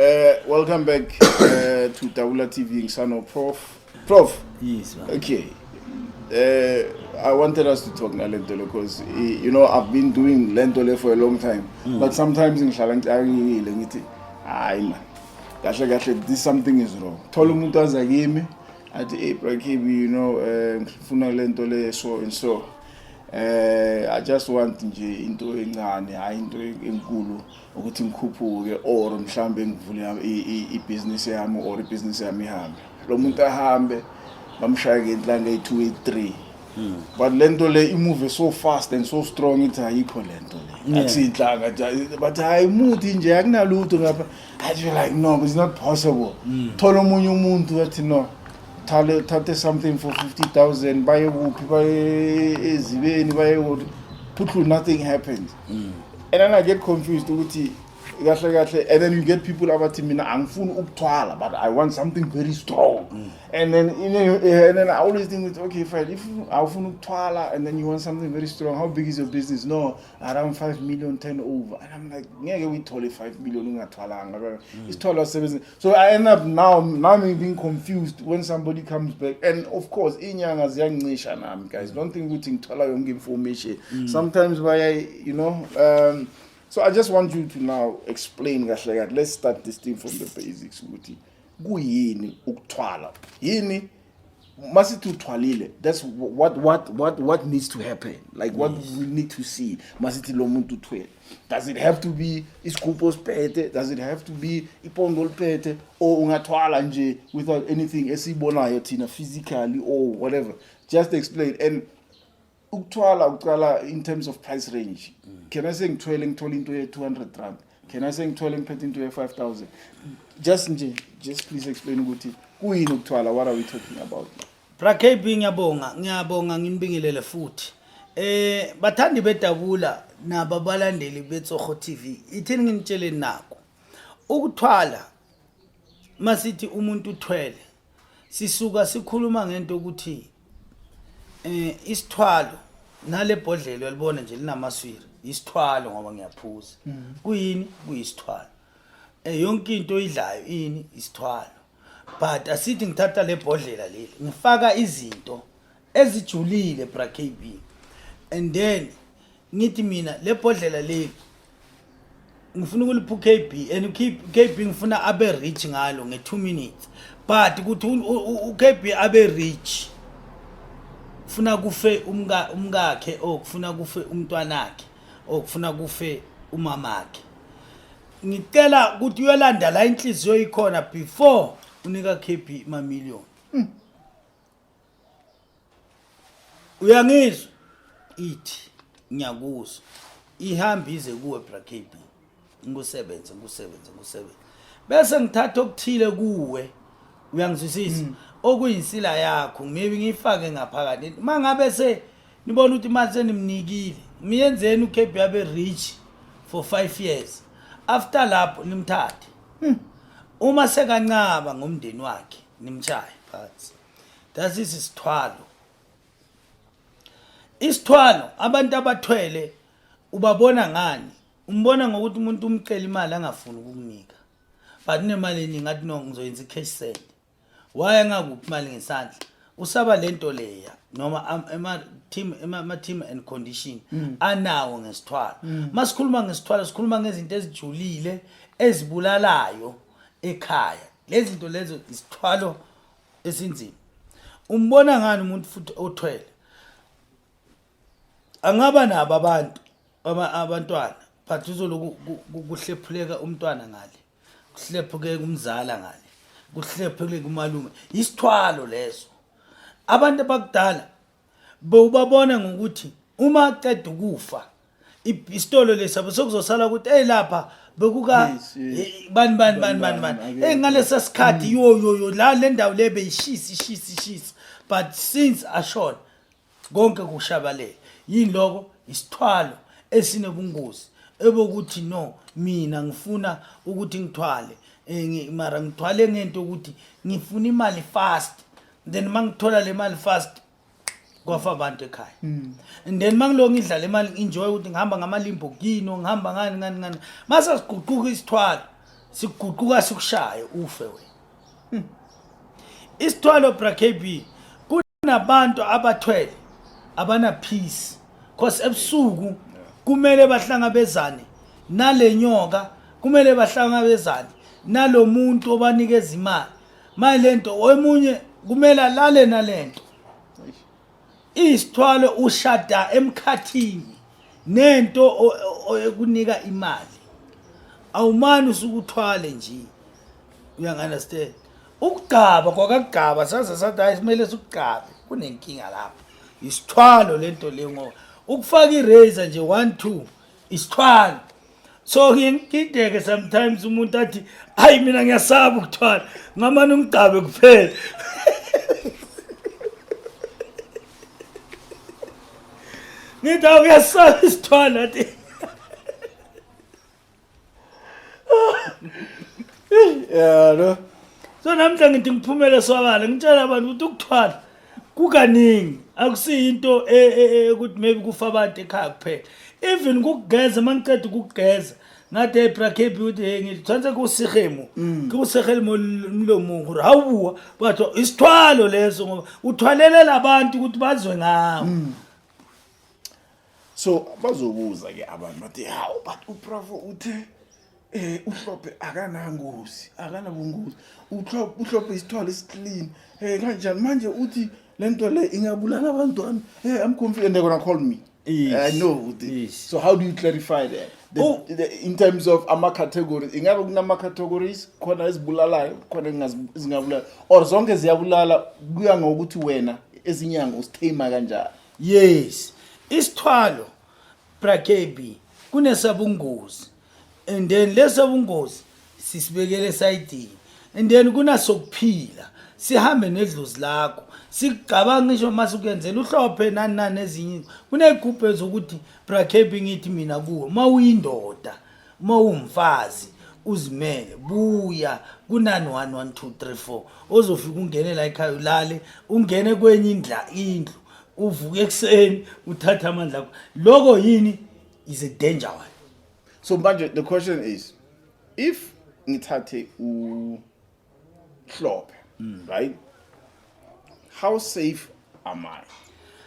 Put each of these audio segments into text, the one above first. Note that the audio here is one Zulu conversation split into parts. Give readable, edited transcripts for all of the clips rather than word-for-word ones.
Welcome back to Dabula TV ngisano Prof. Prof. Yes, man. Okay. I wanted us to talk nalento le because I've been doing lento le for a long time. But sometimes ngihlala ngixakekile, ngithi hayi man. Kahle kahle, this something is wrong. Thola umuntu aza kimi athi, "Hey bro KB, ngifuna lento le so and so. I just want nje into encane, hayi into enkulu, ukuthi ngikhuphuke or mhlambe ngivule i-business yami or i-business yami ihambe." Lo muntu ahambe, bamshaya ngenhlanga eyi-2, eyi-3, but lento le imove so fast and so strong, ithi ayikho lento le. Akusiyinhlanga nje, but hayi, muthi nje akunalutho ngapha. I feel like, no, it's not possible. Thola omunye umuntu athi, no, thale thathe something for 50,000, baye kuphi, baye ezibeni, baye kuphi, phuthlu, nothing happens. And then I get confused ukuthi kahle kahle, and then you get people abathi, "Mina angifuni ukuthwala, but I want something very strong." And then I always think it's okay, fine, if awufuni ukuthwala and then you want something very strong, how big is your business? No, around 5 million turnover. And I'm like, ngeke uyithole 5 million ungathwalanga. Isithwalo sebenza. So I end up now me being confused when somebody comes back, and of course inyanga ziyancisha nami. Guys, don't think ukuthi ngithola yonke information. Sometimes baya you know so I just want you to now explain kahle kahle. Let's start this thing from the basics, ukuthi kuyini ukuthwala, yini masithi uthwalile. That's what needs to happen, like what we need to see masithi lo muntu uthwele. Does it have to be isigubhu osiphethe? Does it have to be ipondo oliphethe, or ungathwala nje without anything esiyibonayo thina physically or whatever? Just explain. And ukuthwala uqala in terms of price range, can I say ngithwele, ngithola into ye-R200? Can I say ngithwele, ngiphethe into ye-5000? Just nje, just please explain ukuthi kuyini ukuthwala. What are we talking about? Bra KB, ngiyabonga, ngiyabonga, nginibingelele futhi. Bathandi bedabula nabo abalandeli beTsogo TV. Ithini nginitshele nako. Ukuthwala, masithi umuntu uthwele, sisuka sikhuluma ngento ukuthi isithwalo nale bhodlela uyalibona nje linamaswiri, isithwalo ngoba ngiyaphuza. Kuyini? Kuyisithwalo. Yonke into oyidlayo ini? Isithwalo. But asithi ngithatha le bhodlela leli, ngifaka izinto ezijulile, bra KB, and then ngithi mina le bhodlela leli ngifuna ukulipha uKB, and uKB ngifuna abe rich ngalo nge2 minutes, but ukuthi uKB abe rich kufuna kufe umkakhe or kufuna kufe umntwanakhe or kufuna kufe umamakhe. Ngicela ukuthi uyolanda la inhliziyo ikhona before unika KB ima million. Uyangizwa? Ithi ngiyakuzwa. Ihamba ize kuwe, bra KB, ngikusebenze, ngikusebenze, ngikusebenze, bese ngithatha okuthile kuwe, uyangizwisisa, okuyinsila yakho, maybe ngiyifake ngaphakathi. Mangabe se nibona ukuthi manje senimnikile, miyenzeni uKB abe rich for 5 years, after lapho nimthathe. Uma sekancaba ngomndeni wakhe, nimshaye phansi. That is isithwalo. Isithwalo, abantu abathwele ubabona ngani? Umbona ngokuthi umuntu umcela imali angafuni ukukunika, but unemali eningi, athi, "No, ngizoyenza i-cash send." Why angakuphi imali ngesandla? Usaba lento leya noma ama-team ama-team and condition anawo ngesithwalo. Masikhuluma ngesithwalo, sikhuluma ngezinto ezijulile ezibulalayo ekhaya. Lezi zinto lezo isithwalo esinzima. Umbona ngani umuntu futhi othwele? Angaba nabo abantu abantwana, but uzoloku kuhlephuleka umntwana ngale, kuhlephuke umzala ngale, kuhlephuleke umalume. Isithwalo leso. Abantu abakudala bewubabona ngokuthi uma aqeda ukufa, isitolo lesabo sokuzosala ukuthi, hey, lapha bekuka bani bani bani bani bani. Bani. Hey, ngalesa sikhathi, yo yo yo, la le ndawo le beyishisa, ishisa, ishisa, but since ashona konke kushabalele. Yini lokho? Isithwalo esinobungozi ebokuthi, no, mina ngifuna ukuthi ngithwale, mara ngithwale ngento ukuthi ngifuna imali fast, then mangithola le mali fast, kwafa abantu ekhaya. And then mangilo ngidlala imali, enjoy ukuthi ngihamba ngama-Lamborghini, ngihamba ngani ngani ngani, mase siguquka isithwalo. Siguquka sikushaye ufe wena. Isithwalo, bra KB, kunabantu abathwele abana peace, cause ebusuku kumele bahlangabezane nale nyoka, kumele bahlangabezane nalomuntu obanikeza imali. Manje lento omunye kumele alale nalento. Isithwalo ushada emkhathini nento ekunika imali, awumani usukuthwale nje, uyangi-understand? Ukugcaba kwakagaba saze sathi hayi, kumele sikugcabe, kunenkinga lapho. Isithwalo lento leyo, ngoba ukufaka i-razor nje 1 2 isithwalo. So ngideke sometimes umuntu athi, "Hayi, mina ngiyasaba ukuthwala, ngamane ungigcabe kuphela." Ngithi, "Awu, uyasaba isithwalo?" Athi Yeah, no. So namhla ngithi ngiphumele sobala, ngitshela abantu ukuthi ukuthwala kukaningi, akusiyinto ukuthi maybe kufa abantu ekhaya kuphela. Even kukugeza, uma ngiceda ukugeza ngathi, "Hey, bra KB," ukuthi, "Hey," ngithi, "tshwanetse ke o segemo, ke o segele mo molomong gore ha o bua batho." Isithwalo leso, ngoba uthwalelela abantu ukuthi bazwe ngawo. So bazobuza ke abantu bathi, "Hawu, but uProfo uthe uHlophe akanangozi, akanabungozi, uHlophe isithwalo esi-clean. Kanjani manje uthi lento le ingabulala abantwana?" I'm confident they're gonna call me. I know ukuthi. So how do you clarify that Oh. In terms of ama-categories? Ingabe kunama-categories khona ezibulalayo, khona ezingabulala, or zonke ziyabulala, kuya ngokuthi wena ezinyanga usithema kanjani? Yes, isithwalo, bra KB, kunesabungozi, and then lesabungozi sisibekele esayidini, and then kunasokuphila, sihambe nedlozi lakho, sikucabanga ngisho mase ukuyenzela uHlophe nani nani ezinye. Kuney'gubhu zokuthi, bra KB, ngithi mina kuwe, uma uyindoda, uma uwumfazi uzimele, buya kunani 1 1 2 3 4, ozofika ungene la ekhaya, ulale, ungene kwenye indla indlu, uvuke ekuseni uthathe amandla akho. Lokho yini? Is a danger one. So manje the question is, if ngithathe uHlophe, right, how safe am I?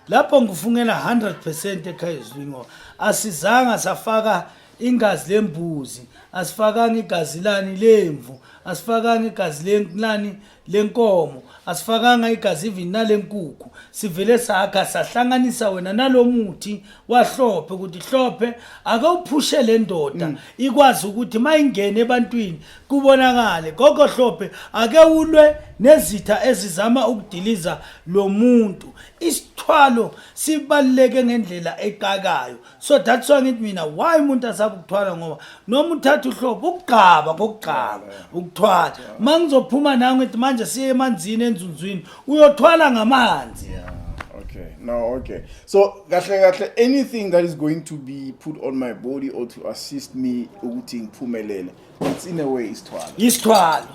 Lapho ngifungela 100% ekhaya ezulwini, ngoba asizanga safaka ingazi lembuzi, asifakanga igazi lani lemvu, asifakanga igazi lani lenkomo, asifakanga igazi even nalenkukhu. Sivele sakha, sahlanganisa wena nalomuthi waHlophe, ukuthi Hlophe akawuphushe le ndoda ikwazi ukuthi mayingene ebantwini kubonakale. Gogo Hlophe ake ulwe nezitha ezizama ukudiliza lo muntu. Isithwalo sibaluleke ngendlela eqakayo. So that's why ngithi mina, why umuntu asaba ukuthwala? Ngoba noma uthatha uHlophe, ukugqaba kokugqaba ukuthwala, uma ngizophuma nawe ngithi manje siye emanzini enzunzwini, uyothwala ngamanzi. Yeah, okay. No, okay. So kahle kahle, anything that is going to be put on my body or to assist me ukuthi ngiphumelele, it's in a way isithwalo. Isithwalo.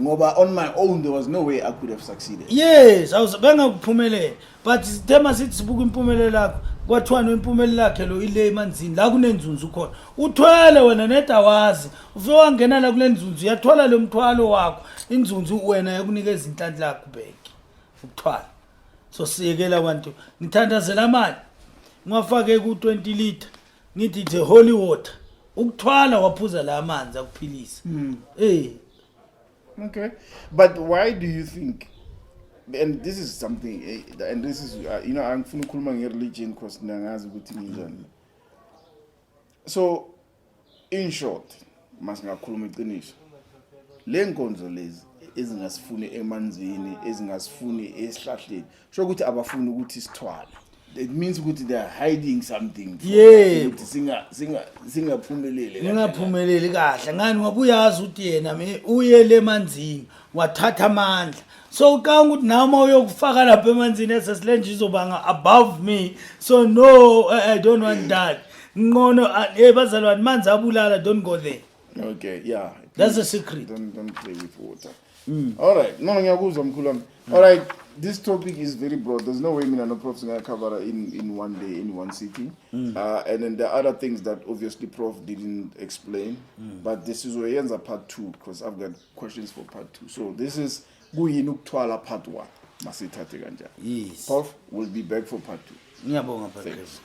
Ngoba on my own there was no way I could have succeeded. Yes, bengakuphumelela, but sithe masithi sibuka impumelelo yakho, kwathiwa nempumelelo yakhe lo ile emanzini la kunenzunzu khona, uthwele wena nedawazi, ufike wangena la kule nzunzu, uyathwala lo mthwalo wakho, inzunzu wena yakunikeza inhlanhla yakho bheke ukuthwala. So siyekela abantu, ngithandazela amali, ngiwafake ku-20 liter, ngithi it's a holy water, ukuthwala waphuza la amanzi akuphilisa. Okay. But why do you think, and this is something and this is angifuni ukukhuluma nge-religion because nangazi ukuthi nginjani. So in short, masingakhuluma iqiniso. Le nkonzo lezi ezingasifuni emanzini, ezingasifuni esihlahleni, sho ukuthi abafuni ukuthi sithwale. It means ukuthi they are hiding something from us, ukuthi singaphumeleli kahle. Ngingaphumeleli kahle ngani? Ngoba uyazi ukuthi yena uye le manzini wathatha amandla, so ucabanga ukuthi nawe uma uyokufaka lapha emanzini esesilenje izobanga above me. So no, I don't want that. Ngqono, hey bazalwane, manzi abulala, don't go there. Okay, yeah. That's the secret. Don't play with water. All right. No, ngiyakuzwa, mkhulu wami. All right. This topic is very broad. There's no way mina no Prof singacover in one day, in one sitting. And then there are other things that obviously Prof didn't explain. But this is uyenza part 2 because I've got questions for part 2. So this is kuyini ukuthwala part 1. Masithathe kanjani. Yes. Prof will be back for part 2. Ngiyabonga, Patrice.